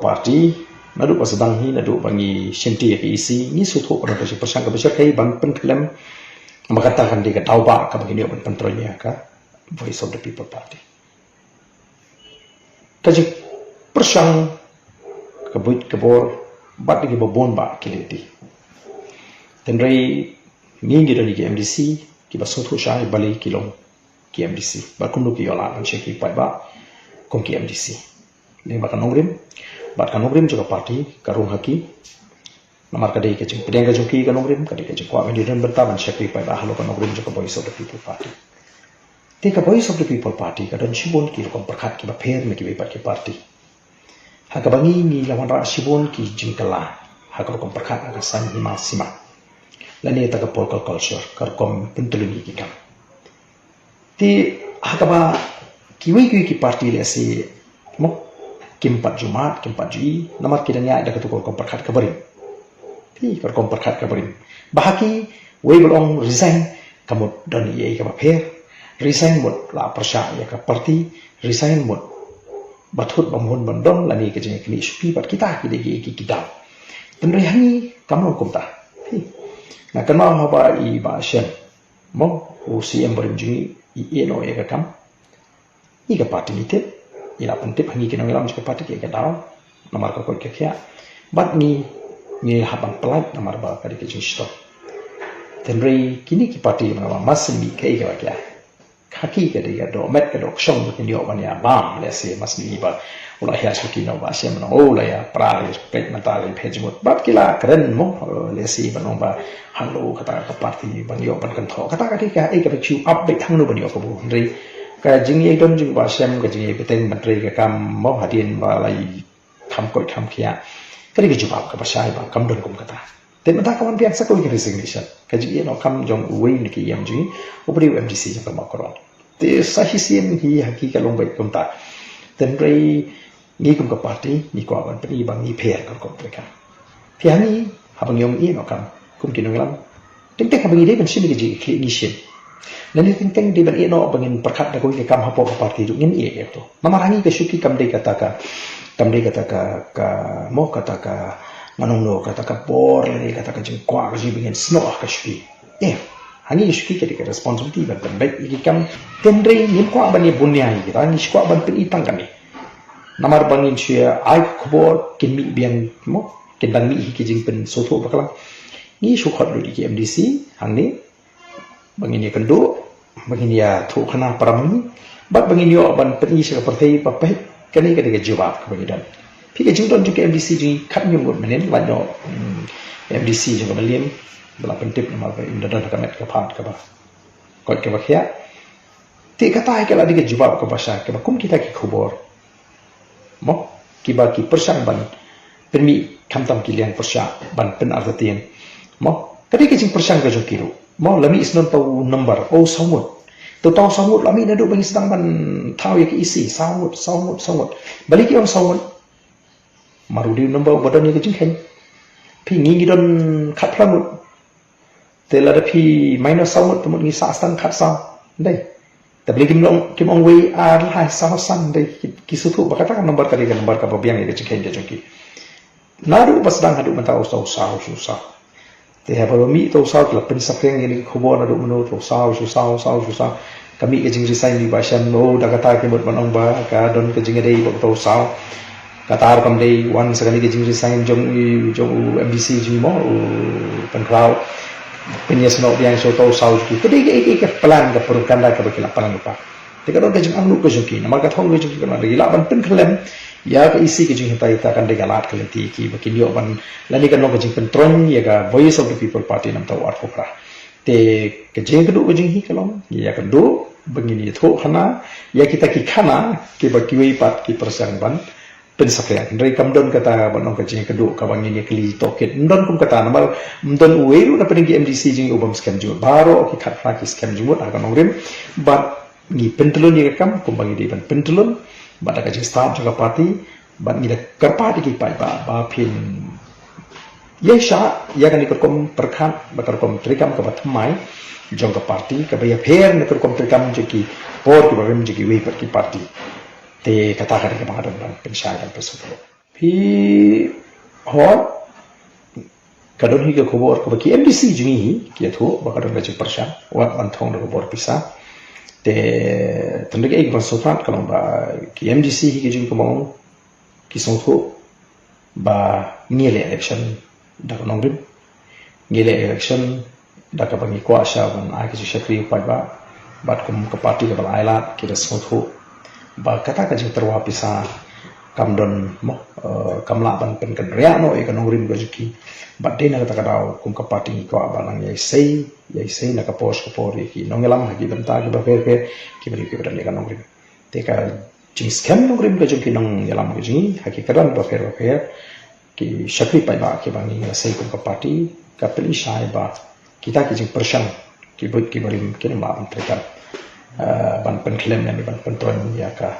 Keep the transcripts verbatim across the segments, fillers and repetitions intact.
party, naduh ba sdang hi, naduh ba ngi shim ti ïa ka E C, ngi sngewthuh ba don ka jingpyrshang kaba shyrkhei ban pynkhlem, namar kata kan dei ka daw ba kaba ngi ïoh ban pyntrei ïa ka Voice of the People Party. Ka jingpyrshang ka buit ka bor bad ki ba bun ba ki leh ti. Tynrai ngi ngi don ki M D C kiba sngewthuh shai balei ki long ki M D C. Bad kumno ki ïoh lad ban shakri paidbah kum ki M D C. Lei ba ka nongrim bad ka nongrim jong ka party ka rung ha ki. Namar ka dei ka jingpdiang ka jong ki ka nongrim, ka dei ka jingkwah ka jingdon bynta ban shakri paidbah halor ka nongrim jong ka Voice of the People Party. Te ka Voice of the People Party ka don shibun ki rukom pyrkhat kiba pher na kiwei pat ki party. Ha kaba ngi ngi la wanrah shibun ki jingkylla ha ka rukom pyrkhat ha ka saiñ hima sima lane ta ka political culture, ka rukom pyntlun ïa ki kam. Te ha kaba kiwei kiwei ki party lehse mo kim pat ju mad, kim pat ju i, namar ki dang ïaid da katu ka rukom pyrkhat kaba rim. Te ka rukom pyrkhat kaba rim. Ba ha kiwei ba la ong resign ka mut don ei ei kaba pher. Resign mut la pyrshah ïa ka party, resign mut ba thut ba mhun ban don lane ka jingïakynduh shuki bad kita ki dei ki ki ki daw. Tynrai ha ngi kam long kumta. Phi. Nga kynmaw haba i Bah Shem, mo, u C M barim jong ngi, i ïeh noh ïa ka kam. Ngi ka party ngi tip, i la pyntip ha ngi ki nongïalam jong ka party ki ïa ka daw. Namar ka koit ka khiah. Bad ngi ngi hap ban pyllait namar ba ka dei ka jingshitom. Tynrai kine ki party namar ba mas mih kaei kaba khiah. Ka ki ka dei ka dohmet ka dohkshong ba kin ïoh ban ïa bam lehse mas mih ba u la hiar sha ki nong Bah Shem nong u la ïa pra leh peit mynta leh peit jingmut bad ki la kren mo lehse ba nong ba hangno kata ka party ban ïoh ban kynthoh kata ka dei ka ei ka ba chew up beit hangno ban ïoh kabu hynrei ka jingïadon jong Bah Shem ka jingïabteng ban trei ka kam mo hadien ba la i kham koit kham khiah. Ka dei ka jubab kaba shai ba kam don kum kata. Te mynta ka wan biang sa kawei ka resignation. Ka jingïeh noh kam jong uwei na ki ïam jong ngi, uba dei u M D C jong ka Mawkyrwat. Te sa shisien hi ha ki ka long beit kumta. Tynrai ngi kum ka party ngi kwah ban pyni ba ngi pher ka rukom treikam. Te ha ngi haba ngi ong ïeh noh kam kum ki nongïalam. Teng teng haba ngi dei ban shim ïa ka jingïakhih ngi shim. Lane teng teng dei ban ïeh noh ba ngin pyrkhat da kawei ka kam hapoh ka party ruh ngin ïeh ïa kato. Namar ha ngi ka shuki kam dei kata ka, kam dei kata ka, ka mo kata ka, nga ong noh kata ka bor lane kata ka jingkwah ka jingim ba ngin snoh ha ka shuki. Eh, ha ngi ka shuki ka dei ka responsibility ban pynbeit ïa ki kam. Tynrai ngim kwah ban ïa bun ïa kita, ngi shu kwah ban pyni tang kane. Namar ba ngin shu ïa ai ka khubor kin mih biang mo, kin dang mih hi ki jingpynsngewthuh bakla. Ngi shu khot lut ïa ki M D C hangne ba ngin ïakynduh, ba ngin ïathuhkhana para ngi bad ba ngin ïoh ban pyni sha ka pyrthei ba peit kane ka dei ka jubab kaba ngi don. Phi ka jingdon jong ka M D C jong ngi khatñiew ngut mynnin lait noh, hmm, M D C jong ka Mylliem ba la pyntip namar ba im da don ha ka met ka phad kaba koit kaba khiah. Te kata hi ka la dei ka jubab kaba shai kaba kum kita ki khubor mo kiba ki pyrshang ban pynmih khamtam ki liang pyrshah ban pynartatien mo ka dei ka jingpyrshang ka jong ki ruh mo la mih snon tau number o saw ngut. Tau tau saw ngut la mih naduh ba ngi sdang ban thaw ïa ka E C saw ngut saw ngut saw ngut. Balei ki ong saw ngut? Mar u dei u number uba don ïa ka jingkheiñ. Phi ngi ngi don khatphra ngut. Te lada phi minus saw ngut te mut ngi sah tang khatsaw. Dei. Te balei kim long kim ong wei ar lai saw san dei ki, ki sngewthuh ba kata ka number ka dei ka number kaba biang ïa ka jingkheiñ ka jong ki. Naduh ba sdang haduh mynta u saw saw u saw. Te haba mih uta u saw ki la pynsaphriang ïa kane ka khubor naduh mynno uta u saw u saw u saw u saw. Ka mih ka jingresign u Bah Shem, oh, da kata ki mut ban ong ba ka don ka jingïadei bad uta u saw. Kata ruh kam dei wan sa kane ka jingresign jong u, jong u M D C jong u mo, u Pynkhraw. Pynïasnoh biang sha uta u saw jong ki. Ka dei ka, ka, ka plan ka propaganda kaba ki la plan lypa. Te ka don ka jingangnud ka jong ki namar ka thong ka jong ki ka don ka dei lah ban pynkhlem ïa ka E C ka jinghitai ta kan dei ka lad ka lynti ki ba kin ïoh ban lane kan long ka jingpyntroiñ ïa ka Voice of the People Party namar uta u arphew phra. Te ka jingkynduh ka jong hi ka long ïa ka duh ba ngin ïathuhkhana ïa kita ki khana kiba kiwei pat ki pyrshang ban pynsaphriang. Hynrei kam don kata ba long ka jingkynduh kaba ngin ïa kylli tohkit. Ym don kum kata namar ym don uwei ruh na pdeng ki M D C jong ngi u bym skhem jingmut. Baroh ki khatphra ki skhem jingmut ha ka nongrim bad ngi pyntlun ïa ka kam kumba ngi dei ban pyntlun bad da ka jingstad jong ka party bad ngi da kyrpad ïa ki paidbah ba phin ïa shah ïa kane ka rukom pyrkhat bad ka rukom treikam kaba thymmai jong ka party kaba ïapher na ka rukom treikam jong ki por kiba rim jong kiwei pat ki party. Te kata ka dei kaba nga don ban pynshai ban pynsngewthuh. Phi hot, ka don hi ka khubor kaba ki M D C jong ngi hi ki ïathuh ba ka don ka jingpyrshang wat ban thong da ka bor pisa. Te tang da kaei kaban sngewtynnat ka long ba ki M D C hi ki jong ngi kumno ki sngewthuh ba ngi leh election da ka nongrim, ngi leh election da kaba ngi kwah sha ban ai ka jingshakri u paidbah. Bad kum ka party kaba la ai lad ki da sngewthuh ba kata ka jingtyrwa pisa kam don mo, eh, kam lah ban pynkynriah noh ïa ka nongrim ka jong ki. Bad dei na kata ka daw kum ka party ngi kwah ba nang ïai sei ïai sei na ka por sha ka por ïa ki nongïalam ha ki bynta kiba pher pher, kiba dei kiba don ïa ka nongrim. Te ka jingskhem nongrim ka jong ki nongïalam ka jong ngi ha ki kyrdan bapher bapher, ki shakri paidbah kiba ngi la sei kum ka party, ka pynlong shai ba kita ki jingpyrshang kiba kiba rim kin ba ban treikam, eh, ban pynkhlem ne ban pyntroi ïa ka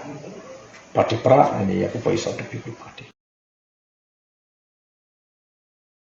party Prah ne ïa ka Voice of the People Party.